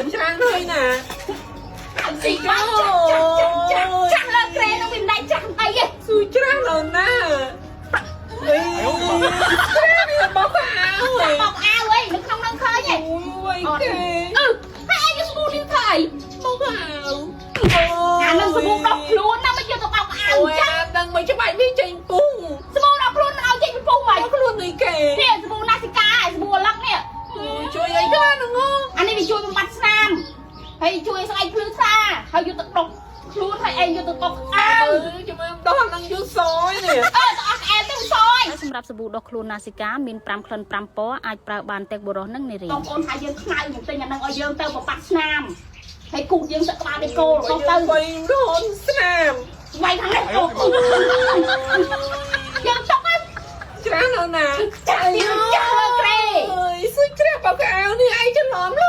ម ច្រើនហើយណា ស៊ីចាស់ចាស់ចាស់ចាស់ចាស់លើក្រែនឹងវាមិនដែរចាស់អីទេ ស៊ូច្រាស់ដល់ណាអីច្រាស់នេះបោកអាវ ចាស់បោកអាវអីនៅក្នុងនឹងឃើញទេ អូយគេ អឺហើយឯងយកសាប៊ូនេះធ្វើអី បោកអាវ អានឹងសាប៊ូដុសខ្លួនណាមិនយកទៅបោកអាវ អូយ ចាស់ អាដឹងមិនច្បាច់វាចេញពុង សាប៊ូដុសខ្លួនមិនឲ្យចេញពីពុះហ្មង បោកខ្លួននេះគេ នេះសាប៊ូណាសិកាឯសាប៊ូអលឹកនេះ ជួយអីខ្លះហ្នឹង អានេះវាជួយបំបត្តិស្នាមហើយជួយស្អែកភ្លឺថ្លាហើយយកទៅដុសខ្លួនហើយឯងយកទៅបោកអាវ ចាំមើលដោះនឹងយូសយនេះ អឺទៅអស់ក្អែលទៅសយ សម្រាប់សាប៊ូដុសខ្លួនណាសិកាមាន5ក្លិន5ពណ៌អាចប្រើបានទាំងបុរសនិងនារី បងប្អូនថាយើងខ្មៅខ្ញុំទិញអានឹងឲ្យយើងទៅបំបត្តិស្នាមហើយគូតយើងសឹកក្បាលដូចគោលដុសទៅ វៃរនស្នាម វាយខាងនេះអូយើងចុកទៅ ច្រាស់ដល់ណា ចាស់ទៀតចាស់លើក្រែ អើយស៊ូច្រាស់បោកអាវនេះឯងច្រឡំលោ